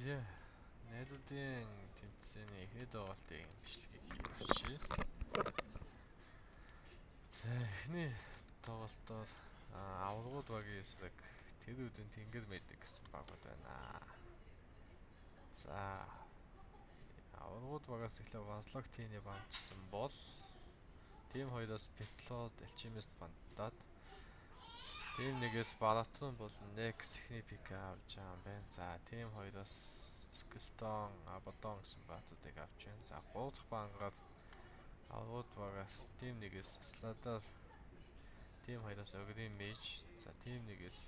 За найзуудын тэмцээний эхний тоглолтын бичлэгийг хийвчээ. За эхний тоглолтоор аваргууд багийн эсрэг тэр үдэн тэнгэр мэддэг гэсэн багууд байна. За аваргууд багаас эхлээ Вазлог Тини банчсан бол Team 2-оос Петлод Alchemist бандаад Team 1-ээс Baratron болон Nex эхний пик авч байгаа юм байна. За Team 2-оос Skeleton, Abaddon гэсэн баатуудыг авч байна. За 3 дахь бангаар аврагууд багаас Team 1-ээс Sladar, Team 2-оос Ogre Mage, за Team 1-ээс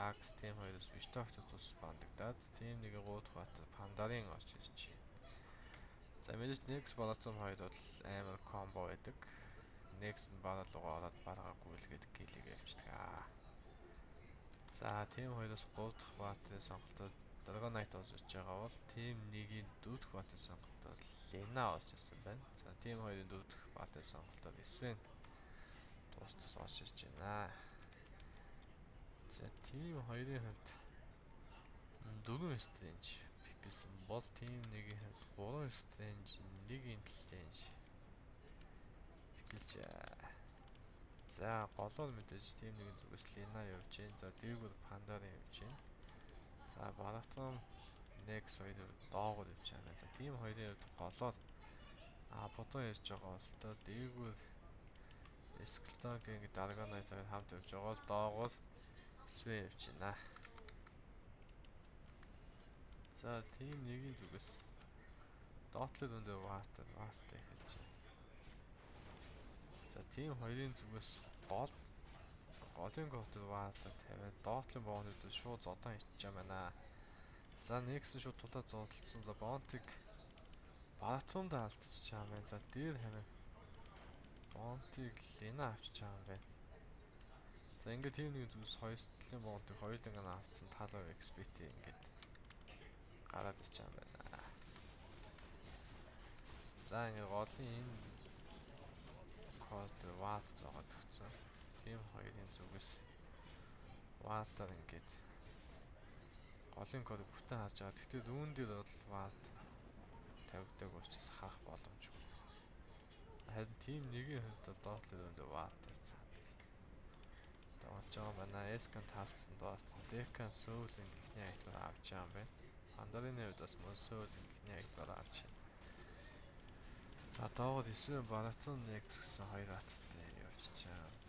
Axe, Team 2-оос Witch Doctor тус бандагдаад Team 1-ийн 3 дахь баатар Pandaren орж ирж байна. За мэдээж Nex Baratron хоёр бол амар комбо байдаг. Nex нь бараа руугаа ороод бараа гүйлгээд киллийг явчихдаг. За Team 2-оос 3 дахь баатрын сонголтоор Dragon Knight орж иж байгаа бол Team 1-ийн 4 дахь баатрын сонголтоор Lena орж ирсэн байна. За Team 2-ын 4 дахь баатрын сонголтоор Sven тус тус орж ирж байна. За Team 2-ын хувьд 4 Strange pick гэсэн бол Team 1-ийн хувьд 3 Strange, 1 Intelligence pick лжээ. За голоор мэдээж Team 1-ийн зүгээс Lena явж байна. За дээгүүр Pandaren явж байна. За Baratron Nex хоёр доогоор явж байгаа. За Team 2-ын хувьд голоор Abaddon ярьж байгаа бол та дээгүүр Skeleton King Dragon Knight хоёр хамт явж байгаа бол доогоор Sven явж байна. За Team 1-ийн зүгээс Dotler өндөө Water эхэлж байна. За Team 2-ын зүгээс голын котор Water тавиад Dotler боонод шууд зодон ичж байгаа байна. За нэгсэн шууд тулаа зодолцсон. За Бонтиг Baratron-д алдчихж байгаа юм байна. За дээр хамаа Бонтиг Lena авчиж байгаа юм байна. За ингээд Team 1-ийн зүгээс хоёр талын Бонтиг хоёуланг нь авцсан талаар XP-т ингээд гараад ирж байгаа юм байна. За ингээд голын энэ код ват зоогоод өгсөн. Team 2-ын зүгээс ватаар ингээд голын кодыг бүтэн харж байгаа. Гэхдээ үүн дээр бол ват тавигдаг учраас харах боломжгүй. Харин Team 1-ийн хувьд бол доотлол үүн дээр ват тавьсан. Тоглож байгаа байна. Escan таалцсан дууссан. Decan Soul-ийн ихний айтмаар авч байгаа юм байна. Pandaren-ы хувьд бас мөн Soul-ийн ихний айтмаар авч байна. За доогоор Sven Baratron Nex гэсэн хоёр аттай явчихжээ.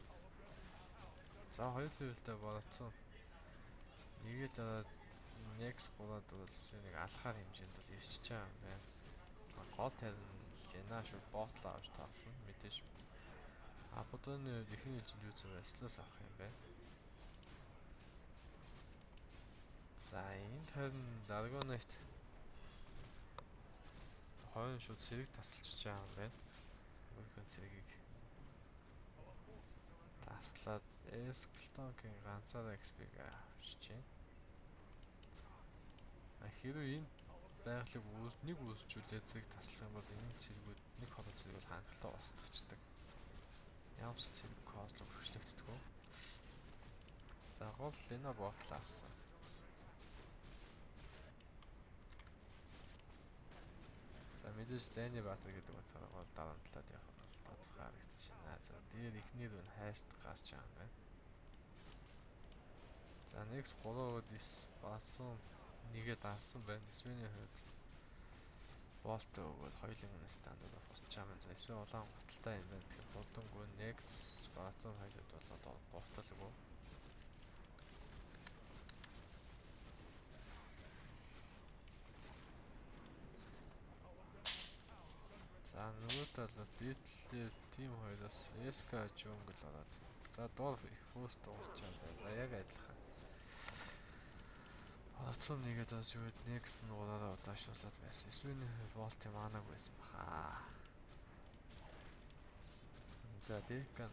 За хоёр левелтэй Baratron нэгээ дараа Nex 3-аад бол Sven-ыг алхаар хэмжээнд бол ирчихэж байгаа юм байна. Гол тарин Lena шууд ботлоо авч тоглоно. Мэдээж Abaddon-ы хувьд эхний ээлжинд юу зөв Sless авах юм байна. За энд харин Dragon Knight хойно шууд цэрэг тасалчиж байгаа юм байна. Өөрхөн цэргийг таслаад Skeleton-ийн ганцаараа XP-г авчиж байна. Хэрвээ энэ байгалыг нэг үүсчүүлээ цэрэг таслах юм бол энэ цэргүүд нэг холоо цэрэг бол хангалттай устгачдаг. Ямар ч цэрэг кодлог хүчлэгддэг. За гол Lena bottle авсан. За мэдээж зайны баатар гэдэг утгаараа гол дараа нь талаад явах нь бол тодорхой харагдаж байна. За дээр эхнэр үн хайст гарч байгаа юм байна. За Nex 3-д 9 Baratron нэгээ даасан байна. Sven-ийн хувьд болт өгөөд хоёулын стандарт босч байгаа юм. За Sven улаан гуталтай юм байна. Тэгэхээр хурдангүй Nex Baratron хоёулд бол одоо гуталгүй. За нөгөө талаас дээдлээ Team 2-оос SK Jungle ороод. За доор first дуусч байгаа юм байна. За яг адилхан. Baratron нэгээд бас юу гэд Nex нь гураараа удаашруулад байсан. Sven-ийн болт юм анааг байсан баха. За Decan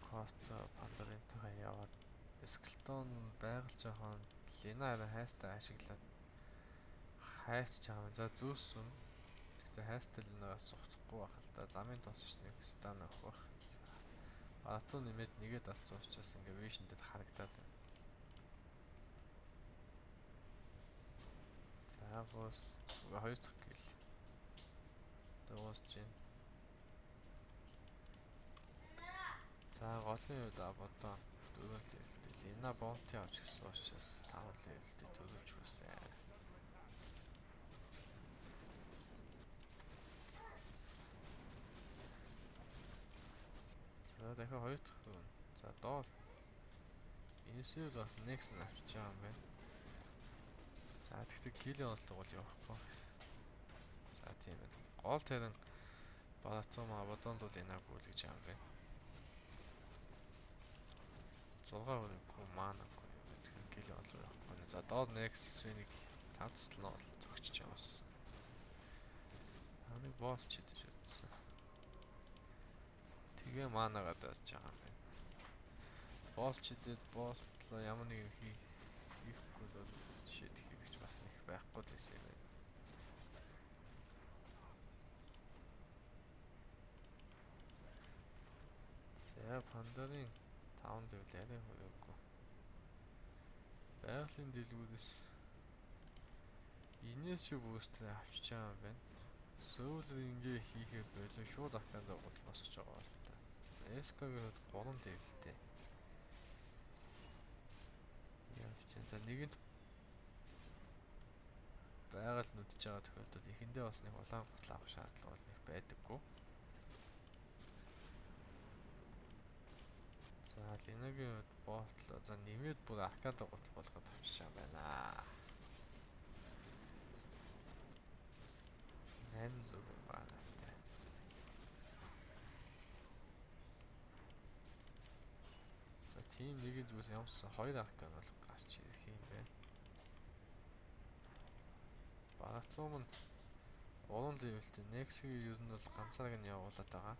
Cost Pandaren-тайгаа яваад Skeleton байгаль жоохон Lena арай хайстай ашиглаад хайчж байгаа юм. За зүүсэн. Гэхдээ хайстай Lena-гаас зугтахгүй байх л да. Замын тосч нэг стан өгөх байх. За Baratron нэмээд нэгээ дассан учраас ингээ vision-дэд харагдаад байна. За босс хоёр дахь kill. Дуусч байна. За голын үед Абадон 4 level тэй. Лина bounty авч гисэн учраас 5 level тэй төрүүлж өгсөн. За дахиад хоёр дахь rune. За доор Инсил бас next нь авчиж байгаа юм байна. За тэгтээ kill ийн болдог бол явахгүй байх гэсэн. За тийм байна. Гол тэрэн Барацум Абадон бол энаагүй л гэж юм байна. 6 өрөхгүй манагүй. Тэгэхээр kill ийн болдог явахгүй. За доор next свинийг талцтал нь бол зөгчж явуулсан. Нэг болч идэж үзсэн. Тэгээ манагаа дааж байгаа юм байна. Болч идэд болтлоо ямар нэгэн хийхгүй бол шийдэх хэрэгч бас нэг байхгүй л байсан юм байна. За Пандарын 5 level арай хүрээгүй. Байгалийн дэлгүүрээс Инээс юу boost авчиж байгаа юм байна. Soul Ring-гээ хийхээ болоо шууд Arcane дагуул босгож байгаа бол та. За SK-гийн хувьд 3 level тэй. Явж. За нэгэнт байгаль нүдж байгаа тохиолдолд эхэндээ бас нэг улаан гутал авах шаардлага бол нэг байдаггүй. За Линагийн хувьд болтлоо. За нэмээд бүр Arcane гутал болгоод авчиж байгаа юм байна. 800 байна. За тийм нэгэн зүгээс ямарчсан 2 аркан бол гарч ирэх юм байна. Барацуум нь 3 level тэй Nex-ийг ер нь бол ганцаарг нь явуулаад байгаа.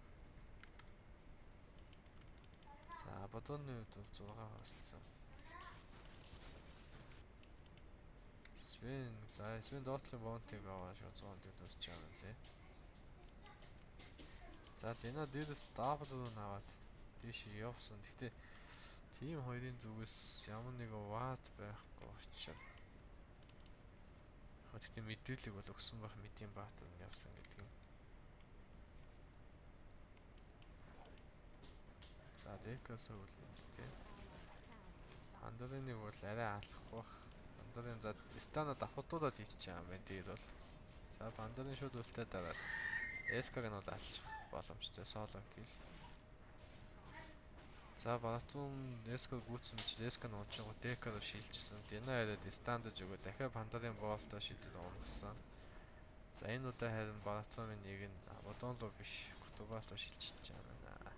За Абадоны хувьд бол 6 хосцсон. Свен за Свен доотлын bounty-г аваад шууд 100 дэд дуусч байгаа юм зэ. За Лина дээрээс double руу аваад дээш явсан. Гэтэ team хоёрын зүгээс ямар нэгэн ват байхгүй учраас яг гэтэ мэдээлэл бол өгсөн байх мэдийн баатар нь явсан гэдэг юм. За Декос үл юм тий. Пандорыныг бол арай алахгүй бах. Пандорын за стана давхтуулаад хийчих юм байна дээр бол. За Пандорын шууд үлдээ дараад SK-г нь бол алчих боломжтой solo kill. За Баратун SK гүйтсэн мэт SK нь унж байгаа Дека руу шилжсэн. Лина яриад стандаж өгөө дахиад Пандорын боолтоо шидэд унгасан. За энэ удаа харин Баратунын нэг нь Абадон руу биш Кутубал руу шилжиж байгаа юм байна.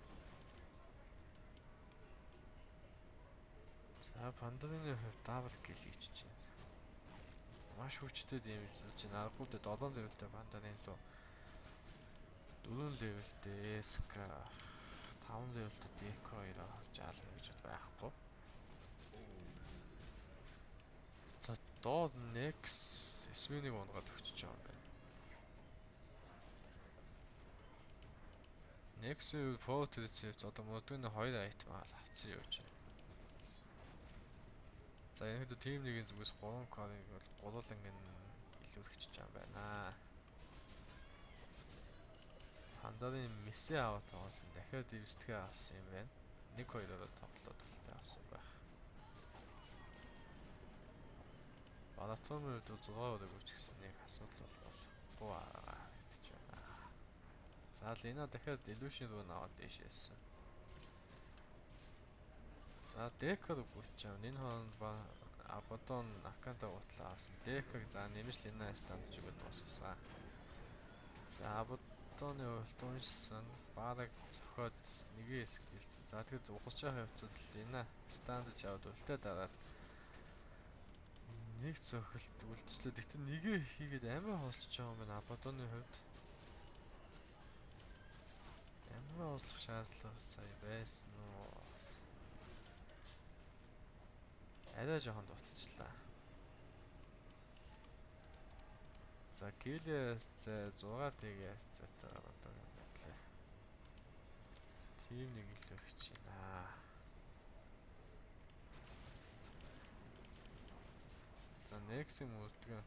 За Пандорын хувьд double kill хийчихэж байна. Маш хүчтэй damage болж байна. Аргууд 7 level тэй Пандорын руу 4 level тэй SK 5 level тэй Deco хоёроо харж аална гэж байхгүй. За доор Nex Swin-ийг унгаад өгчөж байгаа юм байна. Nex-ийн Fort Recept одоо модны 2 item авсан явж байна. За ерөнхийдөө team нэгийн зүгээс 3 core-ыг бол гурван илүүрхэж байгаа юм байна. Пандарын мессе аваад тоглосон. Дахиад ивсдэхээ авсан юм байна. 1-2-ороо тоглоод үлдээ авсан байх. Баратомын хувьд бол 6 өрөөг өгч гисэн нэг асуудал бол болохгүй харагдаж байна. За Лина дахиад Illusion руу аваад дээш яасан. За Декор гүйтж байгаа. Энэ хооронд Абадон Аканта гутлаа авсан. Деког за нэмж Лина станд ч өгөөд дуусгасан. За Абадоны хувьд уншсан. Бараг зөхиод нэгэн хэсэг гэлцэн. За тэгэд ухарч байгаа явцад Лина станд ч аваад үлдээ дараад нэг цохилт үлдчихлээ. Тэгтээ нэгэ хийгээд амиа хоолцож байгаа юм байна Абадоны хувьд. Амиа хоолцох шаардлага сая байсан уу? Арай жоохон дутчихлаа. За Килиас 6 ТГС зайтай одоо юм байтлаа. Тим нэг илүү гэж байна. За Nex-ийн мөрдгөн.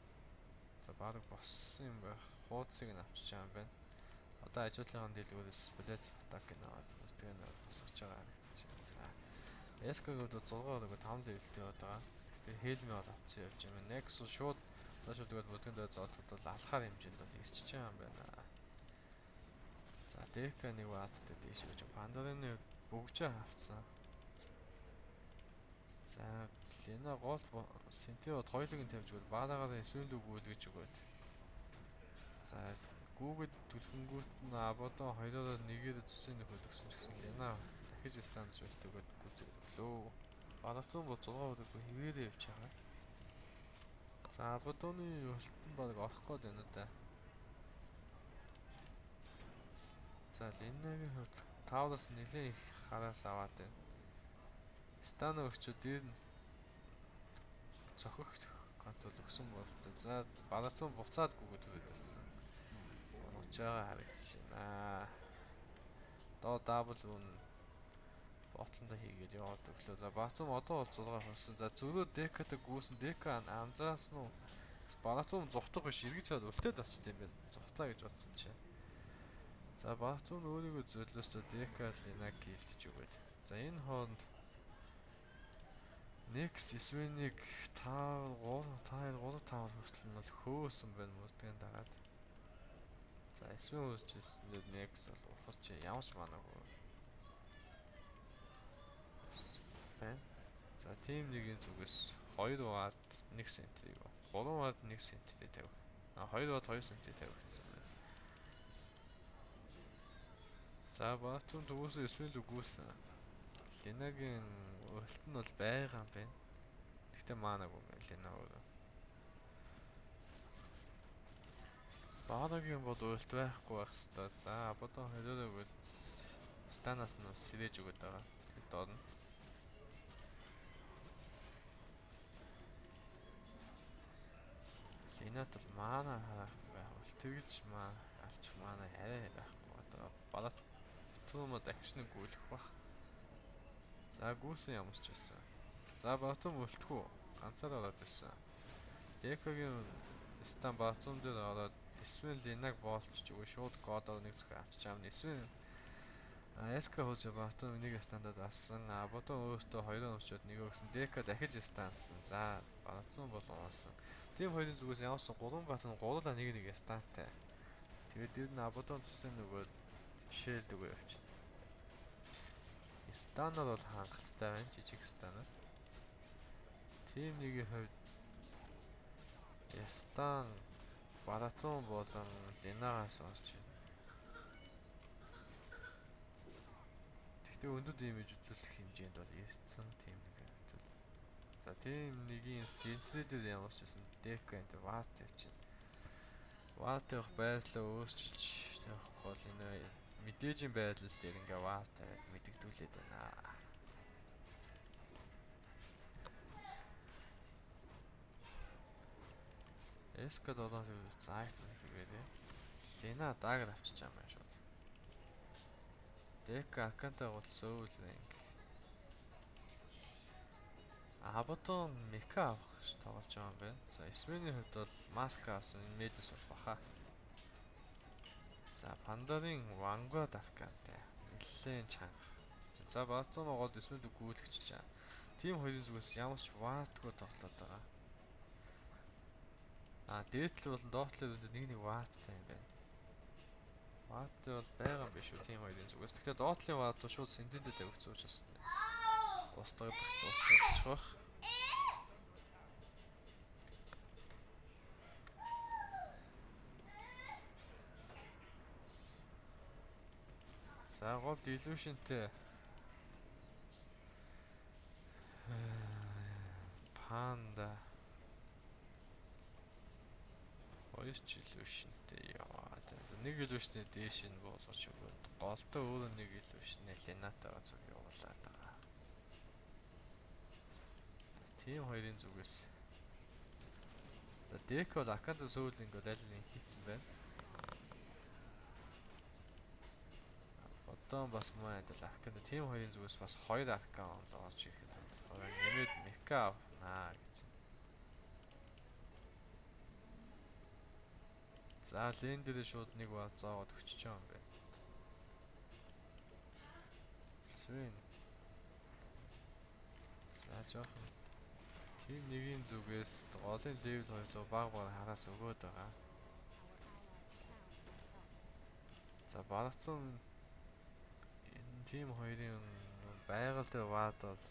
За баг боссон юм байх. Хуудсыг нь авчиж байгаа юм байна. Одоо ажуудлынхаа дэлгүүрээс Blitz Attack аваад нүцгэн нь босгож байгаа харагдаж байна. За SK-г бол 6 өргө 5 левелтэй яваад байгаа. Гэхдээ Helmi бол авсан явж байгаа юм. Nexus шууд доош өгөөд бүдгэн дээр зоодоход бол алхаар хэмжээнд бол ирчихэж байгаа юм байна. За DK нэг ватттай дээш өгч Pandora-ны бөгжөө авцсан. За Лена гол Синтиод хоёулыг нь тавьж өгөөд баалагаараа эсвэл гүйлгэж өгөөд. За гүүгэд түлхэнгүүт нь Абодон хоёроор нэгээр цусын нөхөд өгсөн ч гэсэн Лена дахиж станц үлт өгөөд гүцэд өглөө. Баратун бол 6 өдрөгүй хэвээрээ явж байгаа. За Абодоны үлт нь баг орох гээд байна да. За Ленагийн хувьд таавраас нэлээд их хараас аваад байна. Стана өгчөө дээр нь цохих контрол өгсөн болтой. За Баратун буцаад гүгэд хүрээд ирсэн. Унаж байгаа харагдаж байна. Доо дабл үн ботлондоо хийгээд яваад өглөө. За Баратун одоо бол 6 болсон. За зөрөө декатай гүйсэн дека анзаасан уу? Баратун зугтах биш эргэж чад үлтээд очт юм байна. Зугтлаа гэж бодсон чинь. За Баратун өөрийгөө зөөлөөсөө дека Линаг гилтэж өгөөд. За энэ хооронд Next Sven-ийг 5 3 5 3 5 хүртэл нь бол хөөсөн байна мөрдгэн дагаад. За Sven хөөж ирсэн дээр Next бол ухарч ямар ч манаагүй байна. За team нэгийн зүгээс 2 ватт 1 сентрийг 3 ватт 1 сентрийг тавих. А 2 ватт 2 сентрийг тавигдсан байна. За Батун төгөөсөө Sven л үгүйсэн. Ленагийн уралт нь бол байгаа юм байна. Гэхдээ маанаагүй юм Лена өөрөө. Баалагийн бол уралт байхгүй байх хэвээр. За Абодон холиороо өгөөд станаас нь бас сэрэж өгöd байгаа. Тэр доор нь. Ленат бол маана харах байх. Тэргэлж маа алчих маана арай байхгүй. Одоо балат түүмэд акшн гүйлэх бах. За гүйсэн ямар ч байсан. За Батум үлдэхүү. Ганцаар ороод ирсэн. Декогийн стан Батум дээр ороод Свен Линаг боолчж өгөө шууд Годоор нэг зөвхөн алчж аавна. Свен СК хөөж Батум нэг стандарт авсан. Батум өөртөө хоёроо өмчөөд нэг өгсөн. Дека дахиж стандсан. За Батум бол унсан. Тим хоёрын зүгээс ямарсан 3 Батум гурлаа нэг нэг стантай. Тэгээд дээр нь Абодон цэсэн нөгөө шээлд өгөө явчихна. Станаар бол хангалттай байна. Жижиг станаар. Тим нэгийн хувьд Ястан Баратун болон Ленагаас орж байна. Гэхдээ өндөр дэмэж үзүүлэх хэмжээнд бол ирсэн тим нэг хувьд бол. За тим нэгийн сентрээ дээр ямар ч байсан Дека энэ ват явчихна. Ват явах байрлалаа өөрчилж явах бол энэ мэдээжийн байрлал дээр ингээ ват тавиад мэдэгдүүлээд байна. SK 7 зайт хийгээд Лена дагер авчиж байгаа юм байна шууд. Дека Акантай гол Soul Ring. Абатон Мека авах гэж тоглож байгаа юм байна. За Свений хувьд бол Маска авсан энэ Медес болох баха. За Пандарын Vanguard Arcane-тай нэлээд чанга. За Батон гол Свенд гүйлгэж чаа. Тим хоёрын зүгээс ямар ч ватгүй тоглоод байгаа. А дээдл болон доотлын өрөөнд нэг нэг ваттай юм байна. Ваттай бол байгаа юм биш үү тим хоёрын зүгээс. Тэгэхээр доотлын ват бол шууд синтендэд тавигдсан учраас устгагдчих устгагдчих байх. За гол illusionтэй панда хоёр ч illusionтэй яваад нэг illusionтэй дээш нь буулгаж өгөөд голдоо өөрөө нэг illusionээ Ленатагаа зүг явуулаад байгаа. Тим хоёрын зүгээс за Дек бол Аканда сүүл ингээд аль нэг хийцэн байна. Одоо бас муу адил Арканда тим хоёрын зүгээс бас хоёр Аркан орж ирэхэд болохоор нэмээд Мека авнаа гэж. За лен дээр шууд нэг ба зоогоод өчөж байгаа юм байна. Свин. За жоохон team 1-ийн зүгээс голын level 2 руу баг баг хараас өгөөд байгаа. За Барацун энэ team 2-ын байгаль дээр ваад бол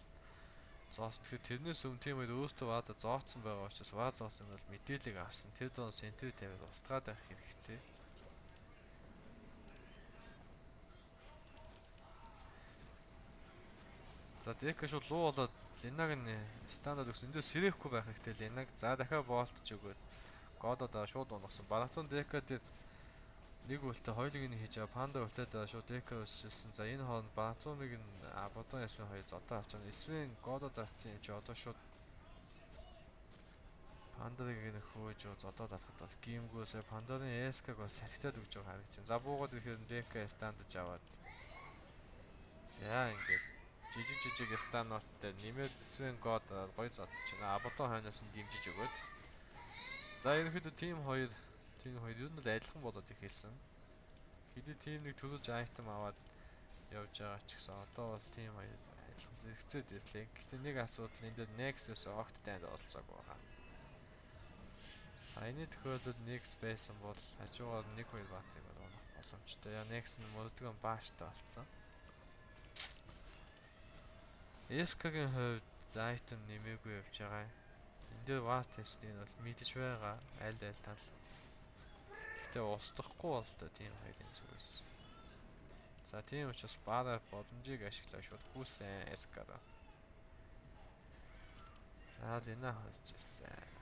зоос. Тэгэхээр тэрнээс өмнө team 2 өөртөө ваада зооцсон байгаа учраас ваа зоосон бол мэдээллийг авсан. Тэр дон сентри тавиад устгаад байх хэрэгтэй. За Дека шууд луу болоод Ленаг нь стандарт өгсөн. Энд дээр сэрэхгүй байх хэрэгтэй Ленаг. За дахиад болтж өгөөд Годод шууд унагсан. Баратун Дека дээр нэг үлтэ хоёулыг нь хийж байгаа. Панда үлтээд шууд Дека өсчихсэн. За энэ хооронд Баратуныг нь Абадон Ясвин хоёр зодоо авч байгаа. Свин Годод ассан юм чи одоо шууд Пандарыг нэг хөөж зодоод алхад бол гимгөөсөө Пандарын SK-г бол салхитаад өгч байгаа харагч. За буугаад ирэхээр Дека стандж аваад. За ингээд жижиг жижиг станоттой нэмээд Свен God гоё зодчих. Абадон хойноос нь дэмжиж өгөөд. За ерөнхийдөө team 2 ер нь л адилхан болоод эхэлсэн. Хэдий team 1 төрүүлж item аваад явж байгаа ч гэсэн одоо бол team 2 адилхан зэрэгцээд ирлээ. Гэтэ нэг асуудал энэ дээр Nexus огт дайнд оролцоогүй байгаа. Саяны тохиолдолд Nex байсан бол хажуугаар 1-2 баатыг бол унах боломжтой. Я Nex нь мөрдгөн бааштай болцсон. SK-гийн хувьд item нэмээгүй явж байгаа. Энд дээр ват тавьсныг нь бол мэдэж байгаа аль аль тал. Гэхдээ устдахгүй бол та тийм хоёрын зүгээс. За тийм учраас бара боломжийг ашиглаа шууд гүйсэн SK-да. За Лина хосч ирсэн.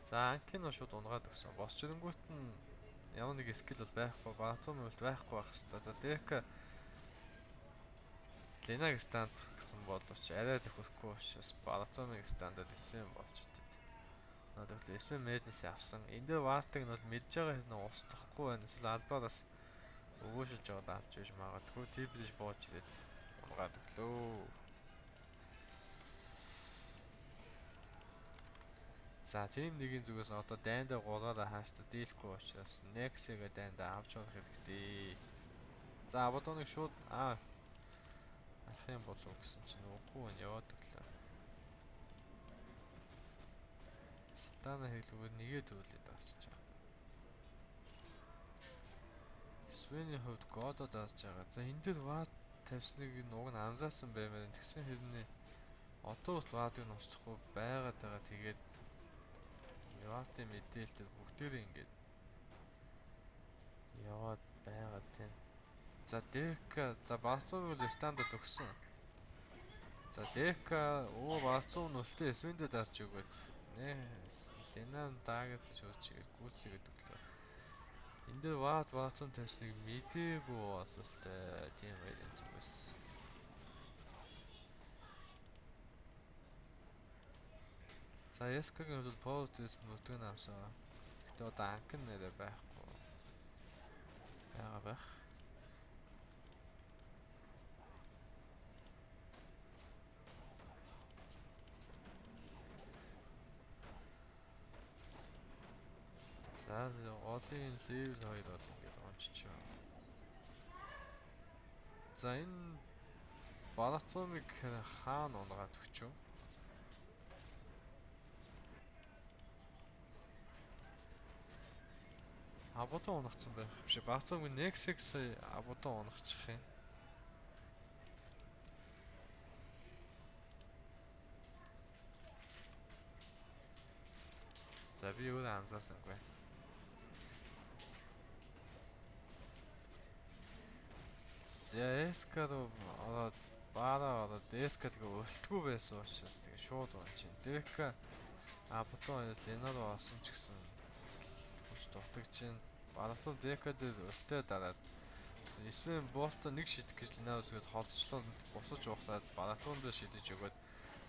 За Анкино шууд унгаад өгсөн. Босч ирэнгүүт нь ямар нэг скил бол байхгүй, Баратум үлд байхгүй байх хэвээр. За Дека Ленаг стандах гэсэн боловч арай зөхөрөхгүй учраас Баратумыг стандад Свен болж идэв. Надад Свен Мэднес авсан. Энд дээр Вартыг нь бол мэдж байгаа хэрнээ устдахгүй байна. Эсвэл албаараас өгөөшилж байгаа алж байж магадгүй. Тибриж бууж ирээд унгаад өглөө. За team 1-ийн зүгээс одоо дайндаа гураараа хааштай дийлэхгүй учраас Nex-ийг дайндаа авч явах хэрэгтэй. За Абадоныг шууд алах юм болов гэсэн чинь үгүй байна яваад өглөө. Стана хэрэглүүгээр нэгээ дүүлээд даасч байгаа. Свений хувьд Годо даасч байгаа. За энэ дээр ват тавьсныг нуг нь анзаасан баймаар. Тэгсэн хэрнээ одоо бол ватыг нь устдахгүй байгаад байгаа. Тэгээд Ватын мэдээлэл дээр бүгдээрээ ингээд яваад байгаа тийм. За Дека за Барцуун бол стандарт өгсөн. За Дека Барцуун нүлтэй Свиндэ дарч өгөөд нэ Ленан даагад шууд чигээд гүйцээгээд өглөө. Энд дээр Ват Барцуун тавьсныг мдээгүй бололтой тийм баярын зүгээс. За SK-гийн хувьд power test нүдгэн авсан. Гэтэ одоо анкн нэрэ байхгүй. Байгаа байх. За голын level 2 бол ингээд онччихоо. За энэ Баратумыг хаана унгаад өгчөө? Абудон унагцсан байх юм шиг. Баратумыг Nexus сая Абудон унагчих юм. За би өөрөө анзаарсангүй. За SK руу ороод баараа ороод SK тэгээ өлтгүү байсан учраас тэгээ шууд унчин. Дека Абудон Ленор орсон ч гэсэн хүч дутагч чинь Баратун Дека дээр өлтөө дараад Свен Болто нэг шидэх гэж Ленар үзгээд холдчлоо бусаж ухлаад Баратун дээр шидэж өгөөд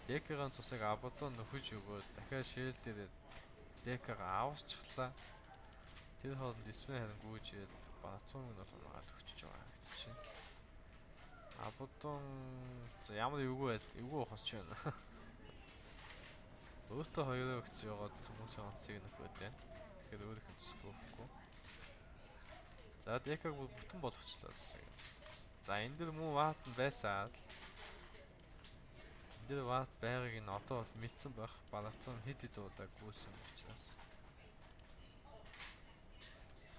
Декагийн цусыг Абудон нөхөж өгөөд дахиад шээл дээр Декагаа аварчглаа. Тэр хооронд Свен харин гүйж ирээд Баратунг нь бол унгаад өгчөж байгаа харагдаж байна. Абудон за ямар эвгүй эвгүй ухасч байна. Өөртөө хоёроо өгч яваад хүмүүсийн онцыг нөхөд байна. Тэгэхээр өөрийнх нь төсөхгүй. За Декаг бүтэн болгочлоо гэсэн. За энэ дэр муу ваат нь байсан. Энэ дэр ваат байгааг нь одоо бол мэдсэн байх. Балатон хэд хэд удаа гүйсэн учраас.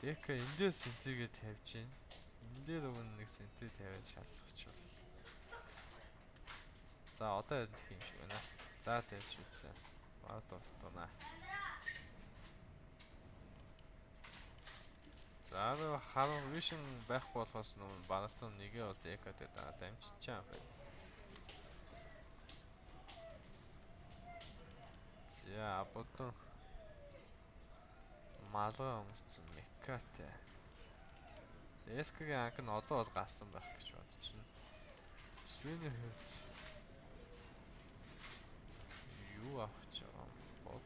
Дека энэ дээр синтигээ тавьж гин. Энэ дээр өгн нэг синти тавиад шалгахчвал. За одоо энэ юм шиг байна. За тавьж үзсэн. Ваат дуустана. За харин vision байхгүй болохоос нүн Балатон нэгээ бол Дека дээр дагаад амжичаа байна. За бодон малгай өмссөн Мекатай. Эскагийн анх нь одоо бол гарсан байх гэж бодож байна. Свиний хувьд юу авах гэж байгаа юм бол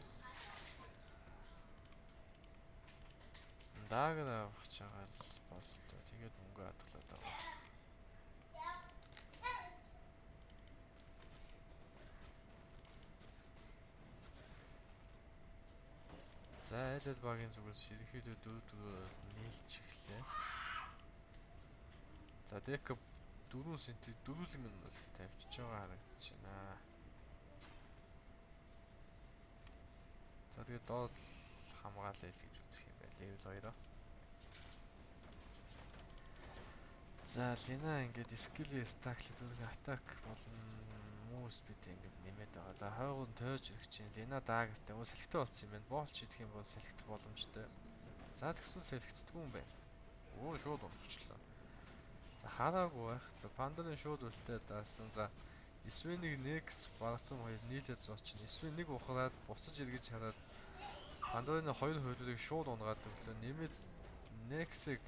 дагер авах гэж байгаа л болтой. Тэгээд мөнгө хадгалаад байгаа. За айлд багийн зүгээс ерөнхийдөө 4-4 нийлж эхлэв. За Дека 4 сент дөрвөлэн нь бол тавьчихж байгаа харагдаж байна. За тэгээд доод хамгаалъя л гэж үзэх юм байна. Level 2-оо. За Лина ингээд skill stack зүрх attack болон move speed ингээд нэмээд байгаа. За хойгууд нь тойрж ирэх чинь Лина даагтай өө салхитай болсон юм байна. Боолч идэх юм бол салхитах боломжтой. За тэгсэн салхитдаггүй юм байна. Өө шууд унахчлаа. За хараагүй байх. За Пандарын шууд үлдээ даасан. За Свенийг Nex Баратум хоёр нийлээд зоочин. Свен нэг ухраад буцаж эргэж хараад Пандарын хоёр хөлөөрийг шууд унгаад өглөө. Нэмээд Nex-ыг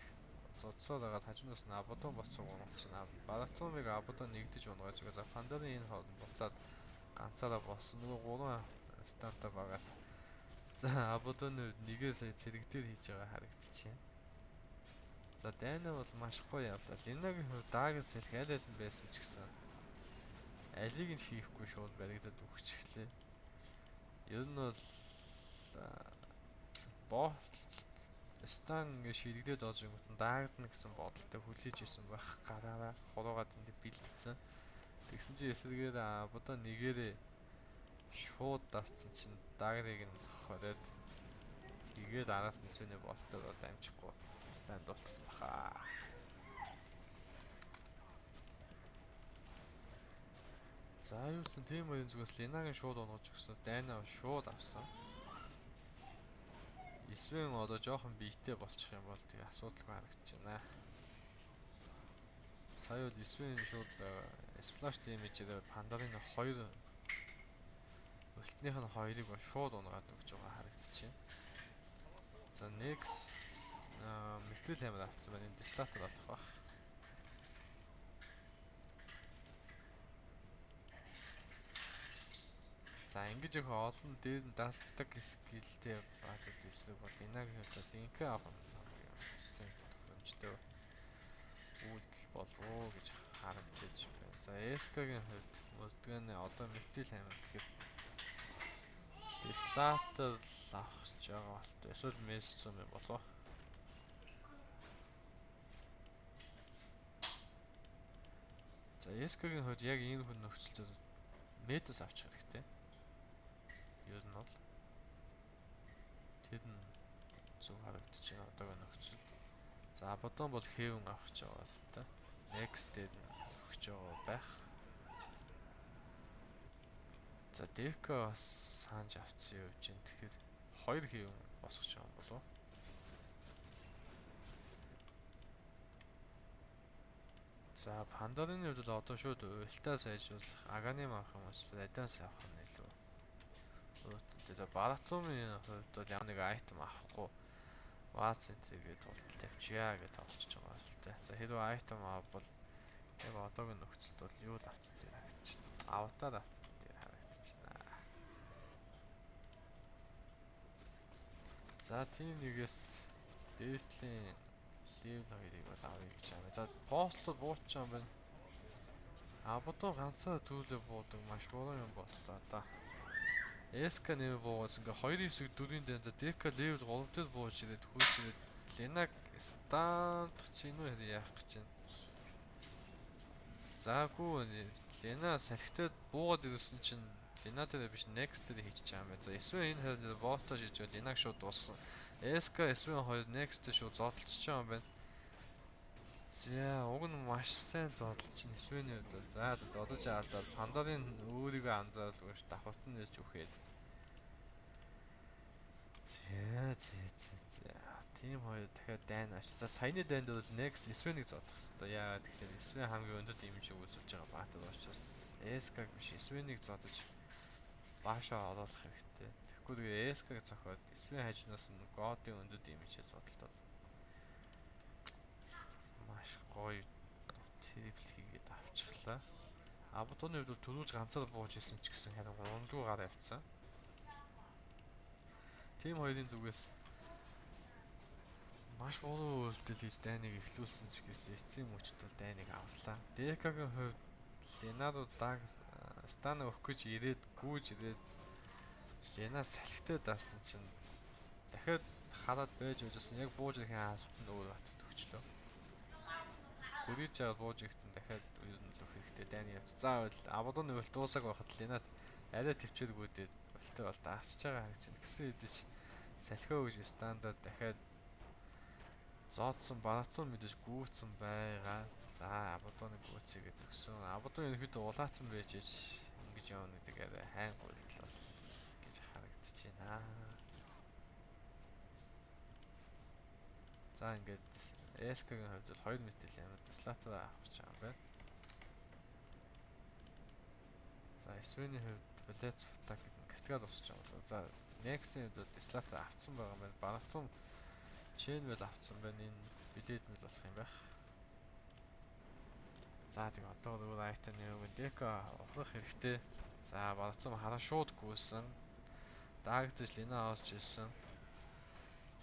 зодсоор агаад хажуунаас нь Абадон боцсон унагцсан. Баратумыг Абадон нэгдэж унгааж байгаа. За Пандарын энэ хооронд буцаад ганцаараа болсон. Нөгөө гурван станта багаас за Абадоны хувьд нэгээ сая цэрэг дээр хийж байгаа харагдчихэв. За Дайна бол маш гоё явлаа. Линагийн хувьд Дагас сэлх аль аль нь байсан ч гэсэн алийг нь хийхгүй шууд баригдаад өгчихлээ. Ер нь бол боо стан ингэ ширэгдээд орж ирэнгүүт нь даагдана гэсэн бодолтой хүлээж исэн байх гараараа хуруугаад энд бэлдсэн. Тэгсэн чинь эсрэгээр бодоо нэгээрээ шууд даацсан чинь дагрыг нь хориод тэгээд араас нь сүнэ болтоор бол амжихгүй стан дуулсан баха. За юусэн тийм үеийн зүгээс Линагийн шууд унгаж өгсөн. Дайна шууд авсан. Свен одоо жоохон биетэй болчих юм бол тэгээ асуудалгүй харагдаж байна. Сая бол Свен шууд splash damage-ээр Пандарын хоёр ультных нь хоёрыг бол шууд унгаад өгч байгаа харагдаж байна. За next metal hammer авсан байна. Энэ Dislator болох байх. За ингэж их олон дээр нь дасдаг скиллтэй баатад эсрэг бол Линагийн хувьд бол инка авах нь хамгийн тохиромжтой үйлдэл болов уу гэж харагдаж байна. За SK-гийн хувьд мөрдгөөний одоо Metal Hammer гэхэд Dislator авах гэж байгаа болтой. Эсвэл Maelstrom юм болов. За SK-гийн хувьд яг энэ хүн нөхцөлд Metus авчих хэрэгтэй. Ер нь бол тэр нь зөв харагдаж байна одоогийн нөхцөлд. За Абадон бол Heaven авах гэж байгаа л та. Next дээр нь өгч байгаа байх. За Дека бас саанж авсан явж байна. Тэгэхээр хоёр Heaven босгож байгаа юм болов уу? За Пандорын хувьд бол одоо шууд уйлтаа сайжруулах, Аганим авах юм эсвэл Радианс авах нь илүү. За Баратумын хувьд бол ямар нэг айтем авахгүй Ватсентригээ тултал тавьчихъя гэж тоглож байгаа л та. За хэрвээ айтем авбал яг одоогийн нөхцөлд бол юу л авцсан дээр харагдчихна. Аватар авцсан дээр харагдчихна. За тим нэгээс дээдлийн левел 2-ыг бол авъя гэж байна. За постлууд буучсан юм байна. Абудуу ганцаар түүлээ буудаг маш буруу юм боллоо да. SK нэмээ буугаад ингээ 2-9 4-ийн дэн за DK level 3 дээр бууж ирээд хөөж ирээд Ленаг стандах чи энэ үү яах гэж байна. За гүү Лена салхитай буугаад ирсэн чинь Лена дээр биш next дээр хийчих юм байна. За SV энэ хоёр болтож хийж байл Ленаг шууд дууссан. SK SV 2 next шууд зодолцож байгаа юм байна. За уг нь маш сайн зодолж чинь SV-ний хувьд. За зодож аалаад Пандарын өөрийгөө анзааралгүй ш давхарт нь нэрч үхээд. За за за за. Тим хоёр дахиад дайн авч. За саяны дайнд бол next SV-нийг зодох хэвээр. Яагаад тэгэхээр SV хамгийн өндөр дэмж үүсүүлж байгаа баатар учраас SK-г биш SV-нийг зодож баашаа оруулах хэрэгтэй. Тэгэхгүй тэгээ SK-г зохиод SV хажнаас нь God-ын өндөр дэмжээ зодолтоод маш гоё triple хийгээд авчихлаа. Абадоны хувьд бол түрүүлж ганцаар бууж исэн ч гэсэн харин унлгүй гар авцсан. Тим хоёрын зүгээс маш буруу үйлдэл хийж дайныг эхлүүлсэн ч гэсэн эцсийн мөчд бол дайныг авлаа. ДК-гийн хувьд Ленардо даг стана өгөх гэж ирээд гүйж ирээд Лена салхитай даасан чинь дахиад хараад байж байжсэн яг бууж ирэхин хаалтанд өөр батд өгчлөө. Хүрээж аваад бууж ирэхэд нь дахиад ер нь л өгөх хэрэгтэй дайны явц. За бол Абадоны үйл дуусааг байхад Ленад арай төвчээргүйдээд үлтэй бол даасч байгаа харагч чинь гэсэн хэдий ч салхио гэж стандарт дахиад зоодсон барацсан мэдээж гүйцэн байгаа. За Абадоны гүйцээгээд төгсөн. Абадон ерөнхийдөө улаацсан байж ич ингэж явна гэдэг арай хайн гуйлдал бол гэж харагдаж байна. За ингээд SK-гийн хувьд бол 2 метр ямар Слатер авах гэж байгаа юм байна. За SV-ний хувьд Blitz Attack гэдэг критикал босч байгаа юм. За Nex-ийн хувьд бол Слатер авцсан байгаа юм байна. Баратум Chainwell авцсан байна. Энэ Blade мэл болох юм байх. За тийм одоо өөр item нэмэг Дека ухрах хэрэгтэй. За Баратум хараа шууд гүйсэн. Даагдаж Лина олж ирсэн.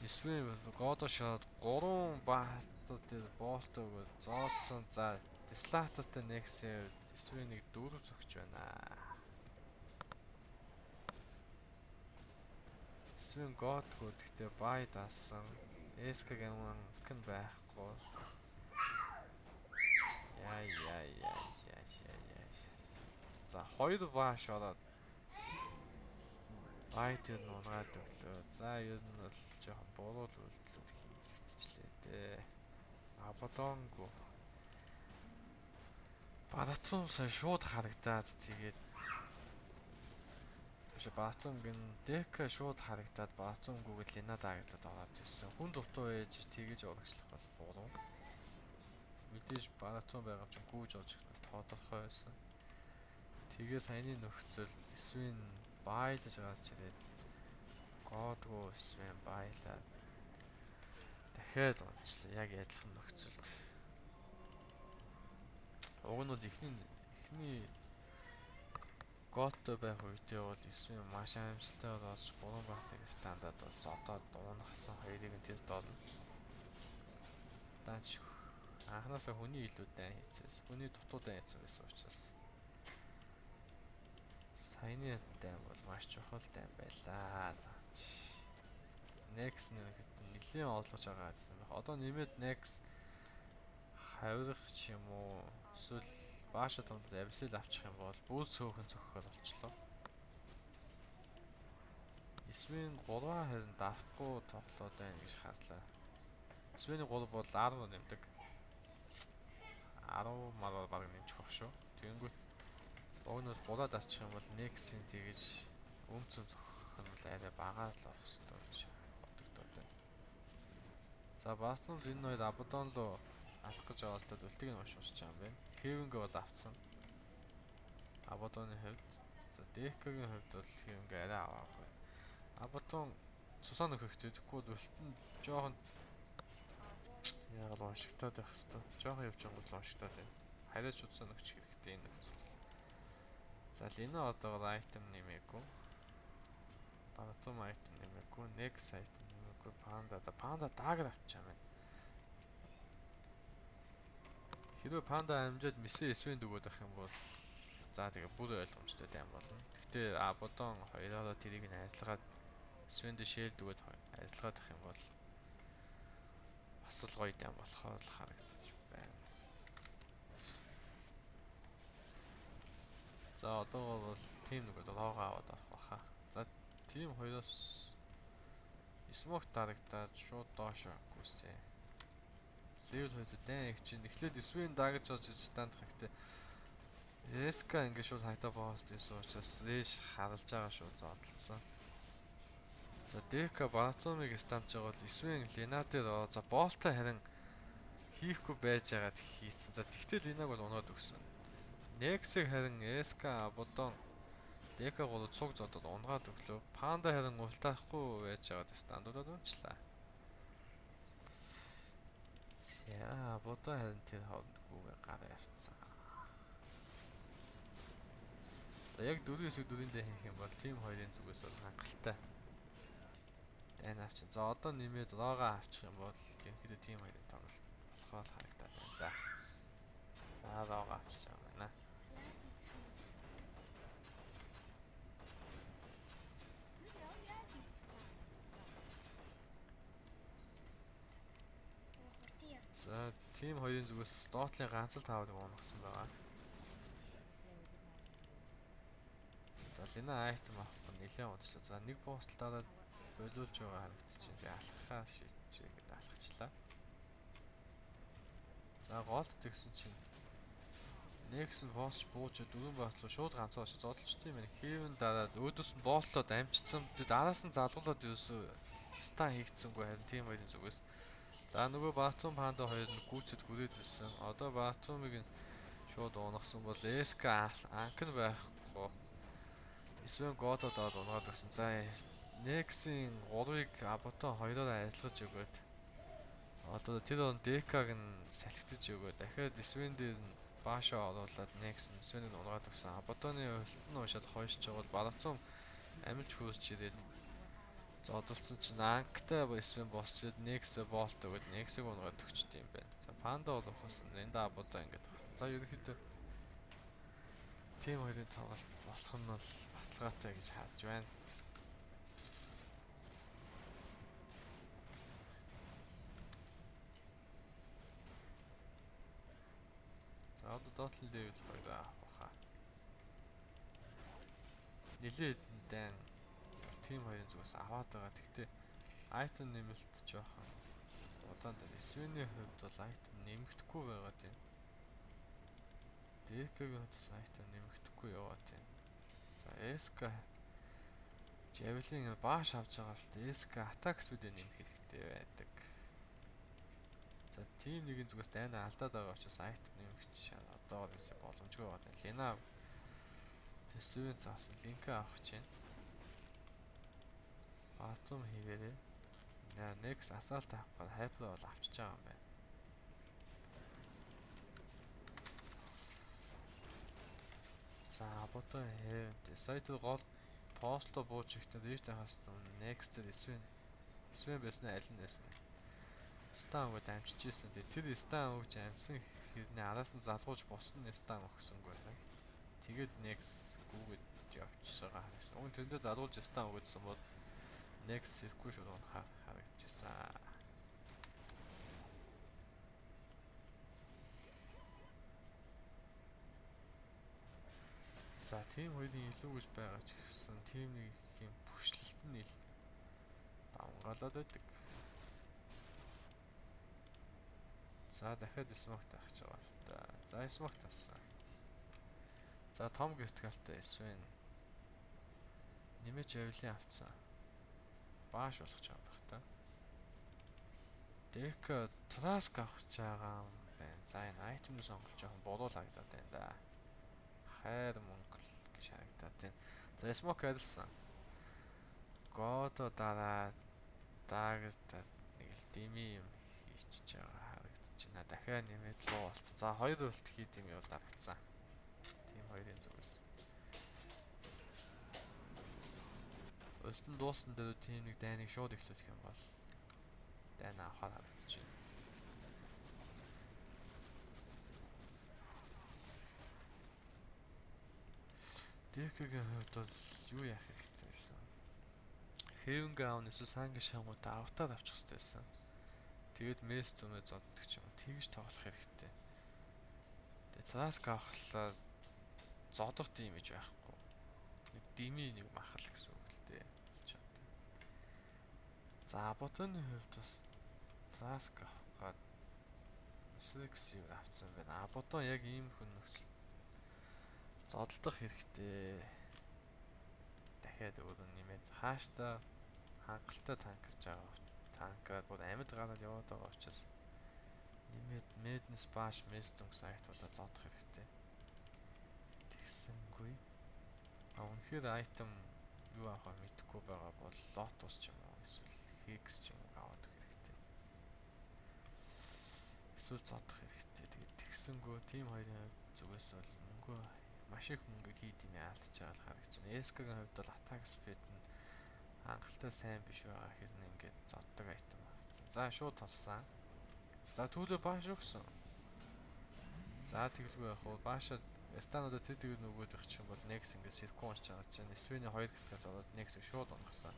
Эсвэл Годо шот 3 баатар дээр болт өгөөд зоодсон. За Дислататай Nex-ийн хувьд SV-нийг 4 зөгч байна. SV-н Годгүй гэхдээ бай даасан. SK-гийн анх нь байхгүй. Яа яа яа яа яа яа. За 2 бааш ороод бай дээр нь унгаад өглөө. За ер нь бол жоохон буруу л үйлдэлүүд хийгдчихлээ дээ. Абадонго. Баратум сая шууд харагдаад тэгээд биш Баратум гин Дека шууд харагдаад Баратумгүйг Лина даагдлаад ороод ирсэн. Хүн дутуу ээж тэгэж урагшлах бол буруу. Мэдээж Баратум байгаа чинь гүйж орж ирэх нь тодорхой байсан. Тэгээ саяны нөхцөлд Свин байлаж гарч ирээд Годгүй Свин байлаа. Дахиад онцлоо. Яг адилхан нөхцөлд. Уг нь бол эхний Готтой байх үедээ бол Свин маш аимшилтай болж 3 баатыг стандарт бол зодоод унахсан хоёрыг нь тэр доорно. Даач анханасаа хүний илүү дайн хийцээс, хүний дутуу дайн хийцэн байсан учраас саяны дайн бол маш чухал дайн байлаа. Next нэрхэд нэлийн олгож байгаа гэсэн байх. Одоо нэмээд next хавирах ч юм уу эсвэл бааша тунд авсэл авчих юм бол бүр цөөхөн цохихол болчлоо. Свин 3-20 дарахгүй тоглоод байна гэж харлаа. Свиний 3 бол 10 нэмдэг. 10 мараар баг нэмчих байх шүү. Тэгэнгүүт уг нь бол 3-аа дасчих юм бол Nex-ийн тэгэж өмцөн цохих нь бол арай багаар л орох ёстой гэж бодогдоод байна. За Барселона энэ хоёр Абадон руу алах гэж оролдоод үлтийг нь уншуулж байгаа юм байна. Хевенгэ бол авцсан. Абадоны хувьд за Декагийн хувьд бол Хевенгэ арай аваагүй. Абадон цусаа нөхөх тэгэхгүй бол үлт нь жоохон яг л уншигтаад байх хэвээр. Жоохон явж байгаа бол уншигтаад байна. Хараач цусаа нөхч хэрэгтэй энэ нөхцөл. За Лина одоогоор item нэмээгүй. Баратум item нэмээгүй. Next item нэмээгүй. Панда. За панда даагар авчаа байна. Хэрвээ панда амжаад мисэ эсвэн дүгөөд ах юм бол За тэгээ бүр ойлгомжтой дайм болно. Гэхдээ Абодон хоёроо тэрийг нь арилгаад Свен дэ шээлд өгөөд арилгаадах юм бол бас л гоё дайм болохоор л харагдаж байна. За одоогоор бол team нөгөө рогоо аваад орох баха. За team 2-оос smoke дарагдаад шууд доошо гүйсэн. Level 2 дайн их чинь эхлээд Свен дагаж орж иж станд хэрэгтэй. Эска ингэ шууд хайтаа боолт байсан учраас Рэш харалж байгаа шүү зодолцсон. За Дека Баратомыг стамж байгаа бол Свен Лена дээр за болтой харин хийхгүй байж байгаад хийцэн. За тэгтэл Ленаг бол унаад өгсөн. Нексийг харин Эска Абодон Дека гол цуг зодод унгаад өглөө. Панда харин ултаахгүй байж байгаад стандуудад унчлаа. За Абодон харин тэр хооронд гүгээ гараа явцсан. За яг 4-9 4-ийн дээр хийх юм бол team 2-ын зүгээс бол хангалттай. Дайн авчин. За одоо нэмээд рога авчих юм бол ерөнхийдөө team 2-ын тоглолт болохоор харагдаад байна да. За рога авчиж байгаа юм байна. За team 2-ын зүгээс доотлын ганц л таавыг унгасан байгаа. За Лина айтем авахгүй нэлээд удажлаа. За нэг постл дараад болиулж байгаа харагдчихэв. Тэгээ алхахаа шийдчихээ гэдээ алхачлаа. За голд тэгсэн чинь Next нь босч бууж дөрвөн баатлуу шууд ганцаа очиж зодолчтой юм байна. Heaven дараад өөдөөс нь боолтлоод амжицсан. Араас нь залгуулад ерөөсөө стан хийгдсэнгүй харин team 2-ын зүгээс. За нөгөө Батум Панда хоёр нь гүйцэд хүрээд ирсэн. Одоо Батумыг нь шууд унахсан бол SK анк нь байхгүй. Свен Гото доод унгаад өгсөн. За Nex-ийн 3-ыг Абото 2-оор арилгаж өгөөд одоо тэр он DK-г нь салхитаж өгөөд дахиад Свен дээр нь баашаа оруулаад Nex нь Свенийг унгаад өгсөн. Аботоны улт нь уншаад хойшж байгаа бол Барацум амилж хөөсч ирээд зодолцсон чинь Анктай Свен босч ирээд Nex болт өгөөд Nex-ийг унгаад өгчт юм байна. За Панда бол ухасан. Энд Абото ингэж ухсан. За ерөнхийдөө team 2-ын тоглолт болох нь бол баталгаатай гэж харж байна. За одоо доотлын level 2 авах баха. Нилээд дайн team 2-ын зүгээс аваад байгаа. Гэхдээ item нэмэлт жоохон удаан дээр. Свений хувьд бол item нэмэгдэхгүй байгаа тийм. DK-гийн хувьд бас item нэмэгдэхгүй яваад тийм. За SK Javelin бааш авч байгаа л дээ. SK attack speed нэмэх хэрэгтэй байдаг. За team 1-ийн зүгээс дайнаа алдаад байгаа учраас item нэмэгч одоо ерөөсөө боломжгүй байгаа. Лена Пэсвэн заасан линк авах чинь. Батум хийгээрэй. Next асаалт авах гээд хайпер бол авчиж байгаа юм байна. За Абото Heaven сайтер гол постло бууж ихтэй Rift хаас next дээр Свен байсан аль нь байсан. Стан өгöd амжиж исэн. Тэр стан өгж амжсан хэрнээ араас нь залгууж бусд нь стан өгсөнгүй байна. Тэгээд next гүгэд явчихсан харагдсан. Уг нь тэндээ залгуулж стан өгödсөн бол next ирэхгүй шүү харагдчихсан. За team 2-ын илүү гэж байгаа ч гэсэн team 1-ийн бүшлэлт нь ил давнгаалаад байдаг. За дахиад smoke таах гэж байгаа л та. За smoke таасан. За том гэртгэлтэй Свен нэмэж авилын авцсан. Бааш болох ч юм байх та. Дека траск авах гэж байгаа юм байна. За энэ айтемны сонголт жоохон буруу харагдаад байна да. Хайр мөнгө л гэж харагдаад байна. За smoke арилсан. Гото дараа дагтаа нэг л дими юм хийчихэж байгаа харагдчихна. Дахиад нэмээд луу болцсон. За хоёр үлт хийд юм бол дарагдсан. Тим хоёрын зүгээс. Улт нь дууссан дээр тим нэг дайныг шууд эхлүүлэх юм бол дайн авахар харагдчихэв. DK-гийн хувьд бол юу яах хэрэгтэй байсан? Heaven Gown эсвэл Sange шангуудаа автаар авчих хэрэгтэй байсан. Тэгээд Mess зүмээ зоддог ч юм уу. Тэгж тоглох хэрэгтэй. Тэгээд Trask авахлаа зодох димэж байхгүй. Нэг дими нэг махал гэсэн үг л дээ. За Ботоны хувьд бас Trask авах гад Six юу авсан байна. Ботон яг ийм хүн нөхцөл зодолдох хэрэгтэй. Дахиад өөрөө нэмээд хааштай хангалттай танкж байгаа. Танкаар бүр амьд гараад яваад байгаа учраас нэмээд Madness Bash Mestum гэсэн айтуудаа зодох хэрэгтэй. Тэгсэнгүй. А үнэхээр item юу авах вэ мэдэхгүй байгаа бол Lotus ч юм уу эсвэл Hex ч юм уу авах хэрэгтэй. Эсвэл зодох хэрэгтэй. Тэгээд тэгсэнгүү team хоёрын хувьд зүгээс бол мөнгөө маш их мөнгө хийд юм алдчихж байгаа л харагдаж байна. SK-гийн хувьд бол attack speed нь хангалттай сайн биш байгаа хэрнээ ингээд зоддог item авсан. За шууд толсон. За түүлээ бааш өгсөн. За тэгэлгүй яах вэ? Бааша стануудаа тэр тэр нөгөөд их юм бол Nex ингээд сиркун уншиж байгаа чинь Sven-ийн 2 гэтэл ороод Nex-ийг шууд унгасан.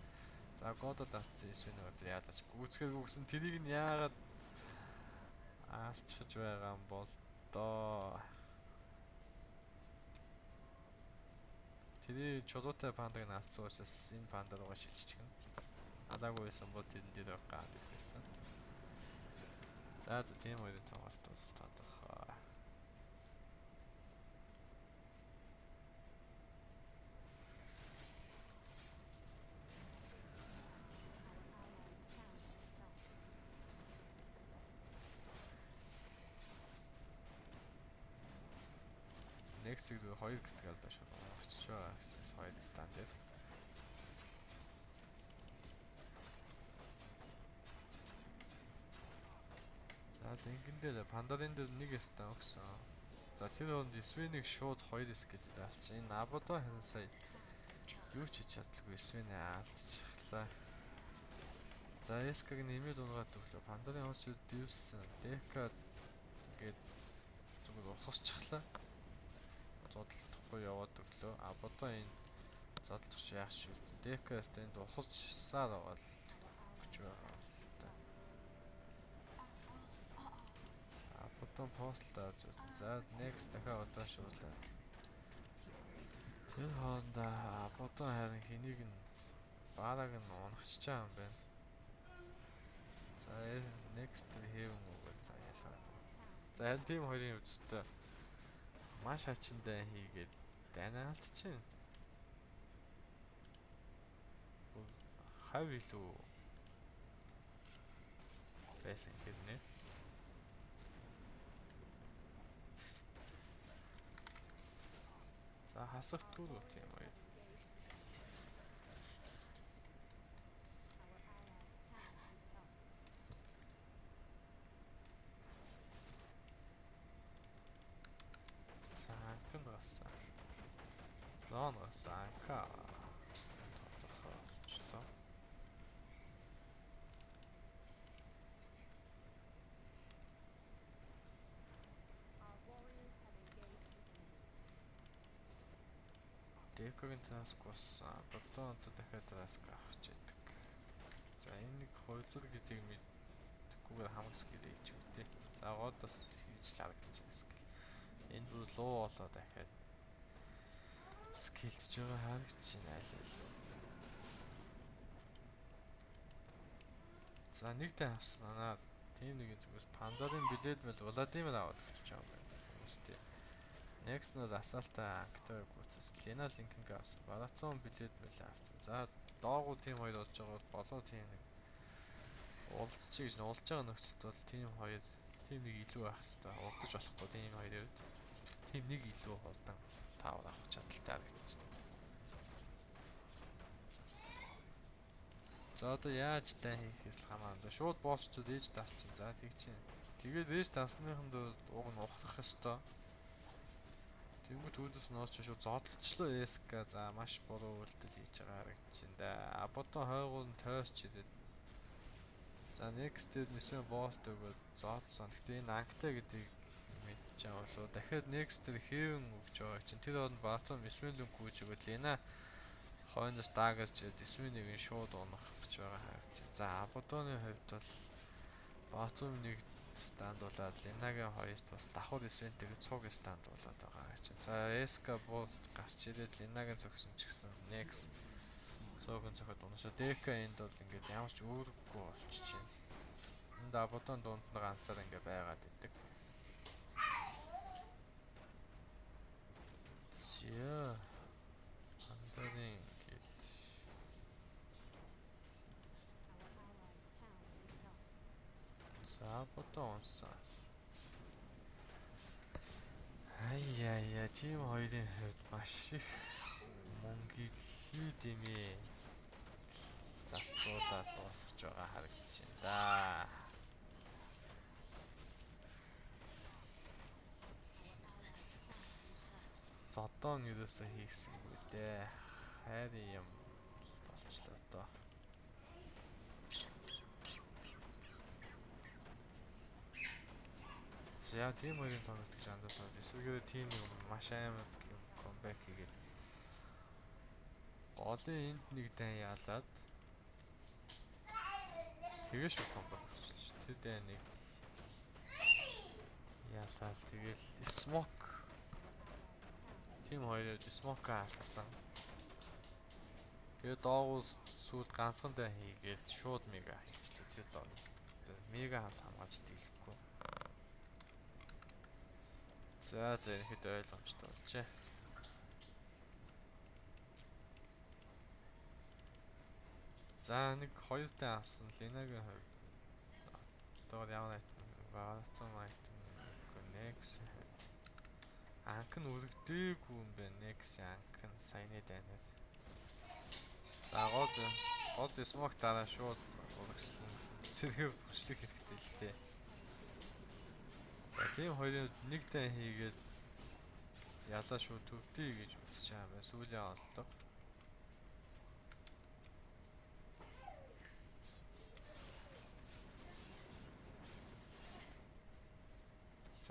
За Godо дасцсан Sven-ийн өдөр яалаач гүйцэхээр гүгсэн тэрийг нь яагаад аалчхаж байгаа юм бол доо. Тэрий чулуутай пандаг нь алдсан учраас энэ панда руугаа шилжчихнэ. Алаагүй байсан бол тэрэн дээр гаад ирэх байсан. За за тийм хоёрын тоглолт бол тодорхой. Next-ийг зүгээр 2 гэдэг алдаа шууд очиж байгаа гэсэн хоёр стан дээр. За линкэн дээр Пандарын дээр нэг стан өгсөн. За тэр хооронд Sven-ийг шууд 2 S гэдэг алдсан. Энэ Абодо харин сая юу ч хийж чадалгүй Sven-ийг алдчихлаа. За SK-г нэмээд унгаад өглөө. Пандарын очиж дивсэн. Дека гээд зүгээр ухасчихлаа. Зодолдохгүй яваад өглөө. Абодо энэ зодолдох яах шүүлсэн. Дека-с энд ухасчсаар байгаа л гэж байгаа л та. Абодо пост дарж үзсэн. За next дахиад одоо шуулаад. Тэр хоорондоо Абодо харин хэнийг нь бараг нь унахчих юм байна. За next heaven өгөө за ялгаа. За харин team хоёрын үзтээ маш хачиндай хийгээд дайнаалт чинь. Хав илүү байсан хэрнээ. За хасах дөрөв тийм хоёр. За анкан гарсан. Рон гарсан. Анка тодорхой болчлоо. Декогийн таск болсон. Бодон одоо дахиад таск авах гэж байдаг. За энэ нэг хоёулур гэдгийг мэдхгүйгээр хамаг скил хийж үгтэй. За гол бас хийж л харагдаж байна скил. Энэ бүр луу болоо дахиад скилдж байгаа харагдаж байна аль аль. За нэг дэ авсан аа. Тим нэгэн зүгээс Пандорын билет мэл Владимир аваад өгч байгаа юм байна. Хүмүүстэй. Next нь Асалта Анктай гүйцэс. Лена Линкенг авсан. Барацон билет мэл авсан. За доогуу тим хоёр болж байгаа бол болоо тим нэг уулзчих гэж уулзж байгаа нөхцөлд бол тим хоёр тим нэг илүү байх хэвээр уулзаж болохгүй тим хоёрын үед тим нэг илүү хурдан таавар авах чадaltaй харагдчихна. За одоо яаж дай хийхээс л хамаарна. Шууд боолчдод ээж дасчин. За тэг чинь. Тэгээд ээж дасныханд уг нь ухрах ёстой. Тэнгүүт үүдээс нөөч шууд зодолчлоо SK. За маш буруу үйлдэл хийж байгаа харагдаж байна да. Абото хойгоор нь тойрч ирээд. За next дээр нисвэн болт өгөөд зодсон. Гэтэ энэ анктай гэдгийг мэдж байгаа болоо. Дахиад next тэр Heaven өгч байгаа чинь тэр хооронд Батон Sven гүйж өгөөд Лена хойноос даагарч ирээд Sven-ийг нь шууд унах гэж байгаа харагдаж. За Абадоны хувьд бол Батон нэг стандуулаад Ленагийн хоёрт бас давхар Sven-тэйгээ цуг стандуулаад байгаа чинь. За SK буу гарч ирээд Ленагийн цогсон ч гэсэн next цөөхөн цохоод унашаа. ДК энд бол ингээд ямар ч үүрэггүй болчих чинь. Энд Абадон дунд нь ганцаар ингээд байгаад идэг. За. Андарын гээд. За Абадон унсан. Ай яа яа, team хоёрын хувьд маш их мөнгийг хий дэмээ зарцуулаад дуусгаж байгаа харагдаж байна да. Зодон ерөөсөө хийгсэнгүй дээ. Хайрын юм болчлоо доо. За team хоёрын тоглолт гэж анзаарсан. Эсвэргээр team нэг маш амар comeback хийгээд голын энд нэг дан яалаад тэгээ шүү comeback хийчихсэн шүү. Тэр дайныг яалаад тэгэл smoke team хоёроо smoke алдсан. Тэгээ доогуу сүүлд ганцхан дан хийгээд шууд мега хийчлээ тэр доо. Мега хал хамгаалж дийлэхгүй. За за ихэд ойлгомжтой болжээ. За нэг хоёр дан авсан Ленагийн хувьд. Одоо ямар item Baton item next хувьд. Анх нь үргэлдээгүй юм байна. Next анх нь саяны дайнаар. За гол smoke дараа шууд урагшлан гэсэн зэрэг хүчлэх хэрэгтэй л дээ. За тийм хоёрын нэг дан хийгээд ялаа шууд төвдөе гэж үзэж байгаа юм байна. Сүүлийн онцлог.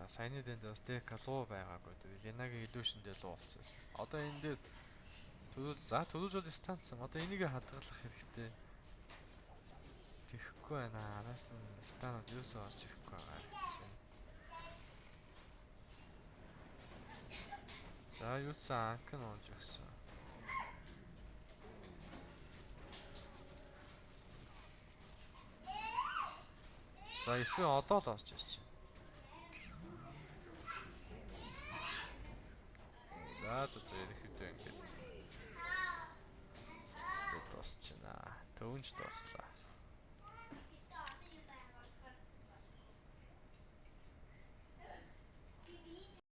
За саяны дэнд бас ДК луу байгаагүй. Ленагийн illusion дээр луу болсон байсан. Одоо энэ дээр төрүүл станцсан. Одоо энийг хадгалах хэрэгтэй. Тэхгүй байна. Араас нь станууд юусоо орж ирэхгүй байгаа гэсэн. За юусан анх нь унж өгсөн. За эсвэл одоо л орж ирж байна. За за за ерөнхийдөө ингээд дуусчихна. Төвөнж дууслаа.